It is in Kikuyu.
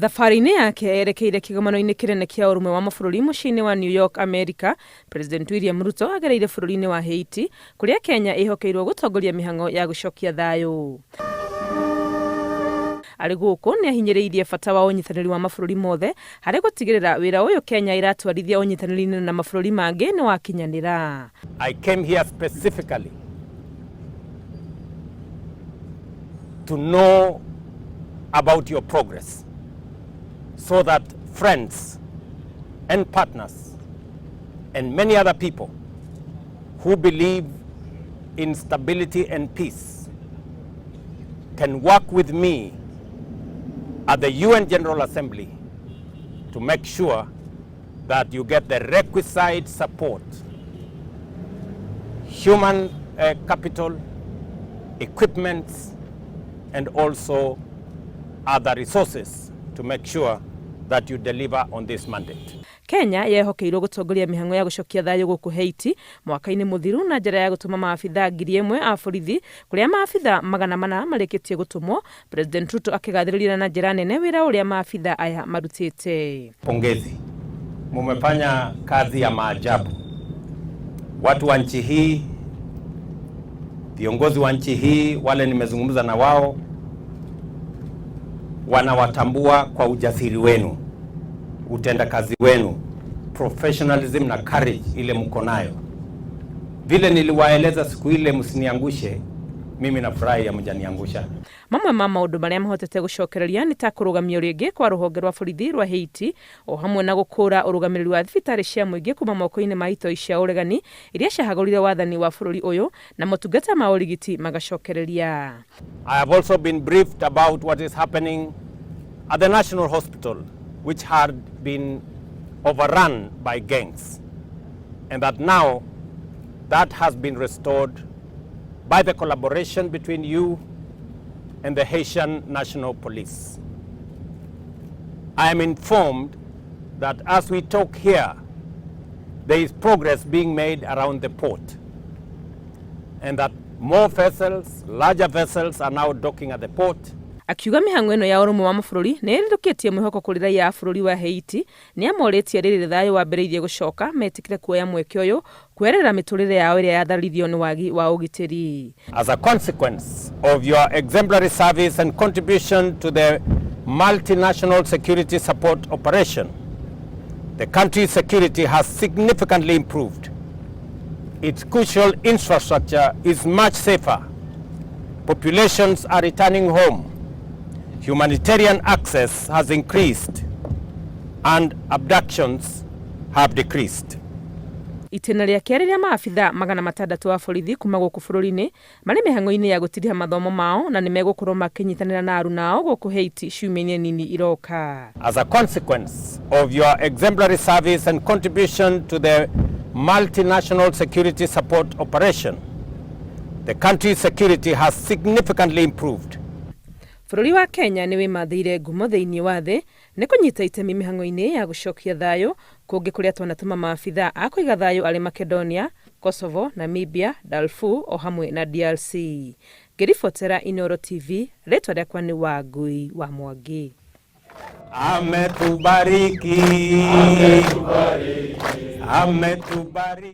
Thabarĩ-inĩ yake erekeire kĩgomano-inĩ kĩnene kĩa ũrũmwe wa mabũrũri mũciĩ-inĩ wa New York, Amerika, President William Ruto agereire bũrũri-inĩ wa Haiti kũrĩa Kenya ĩhokeirwo gũtongoria mĩhang'o ya gũcokia thayũ. Arĩ gũkũ nĩ ahinyĩrĩirie bata wa ũnyitanĩri wa mabũrũri mothe harĩ gũtigĩrĩra wĩra ũyũ Kenya ĩratwarithia ũnyitanĩri-inĩ na mabũrũri mangĩ nĩ wakinyanĩra. I came here specifically to know about your progress so that friends and partners and many other people who believe in stability and peace can work with me at the UN General Assembly to make sure that you get the requisite support, human capital, equipments, and also other resources to make sure that you deliver on this mandate. Kenya yehokeirwo gũtongoria mĩhang'o ya gũcokia thayũ gũkũ Haiti mwaka-inĩ mũthiru na njĩra ya gũtũma maabitha 1,000 a borithi kũrĩa maabitha 400 marĩkĩtie gũtũmwo. President Ruto akĩgathĩrĩria na njĩra nene wĩra ũrĩa maabitha aya marutĩte. Pongezi, mumefanya kazi ya maajabu. Watu wa nchi hii, viongozi wa nchi hii, wale nimezungumza na wao, wanawatambua kwa ujasiri wenu, utendakazi wenu, professionalism na courage ile mko nayo. Vile niliwaeleza siku ile, msiniangushe, mimi nafurahi hamjaniangusha. Mamwe ma maũndũ marĩa mahotete gũcokereria nĩ ta kũrũgamio rĩngĩ kwa rũhonge rwa borithi rwa Haiti o hamwe na gũkũra ũrũgamĩrĩri wa thibitarĩ cia mũingĩ kuma moko-inĩ ma itoi cia ũregani iria ciahagũrire wathani wa bũrũri ũyũ na motungata ma ũrigiti magacokereria. I have also been briefed about what is happening at the National Hospital, which had been overrun by gangs, and that now that has been restored by the collaboration between you and the Haitian National Police. I am informed that as we talk here, there is progress being made around the port, and that more vessels, larger vessels, are now docking at the port. Akiuga mĩhang'o ĩno ya ũrũmwe wa mabũrũri nĩ ĩrĩrũkĩtie mwĩhoko kũrĩ raia a bũrũri wa Haiti. Nĩ amorĩtie rĩrĩ thayũ wambĩrĩirie gũcoka metĩkĩre kuoya mweke ũyũ kwerera mĩtũrĩre yao ĩrĩa yatharirio nĩ wagi wa ũgitĩri. As a consequence of your exemplary service and contribution to the multinational security support operation, the country's security has significantly improved. Its crucial infrastructure is much safer. Populations are returning home. Humanitarian access has increased and abductions have decreased. Itĩna rĩa kerĩ rĩa maabitha 600 a borithi kuma gũkũ bũrũri-inĩ marĩ mĩhang'o-inĩ ya gũtiriha mathomo mao na nĩ megũkorwo makĩnyitanĩra na aruna ao gũkũ Haiti ciumia-inĩ nini iroka. As a consequence of your exemplary service and contribution to the multinational security support operation, the country's security has significantly improved. Bũrũri wa Kenya nĩ wĩmathĩire ngumo thĩinĩ wa thĩ nĩ kũnyita itemi mĩhang'o-inĩ ya gũcokia thayũ kũngĩ kũrĩa twanatũma maabitha a kũiga thayũ arĩ Macedonia, Kosovo, Namibia, Darfur o hamwe na DRC. Ngĩribotera Inooro TV, rĩtwa rĩakwa nĩ Wangui wa Mwangi. Ametubariki, ametubariki.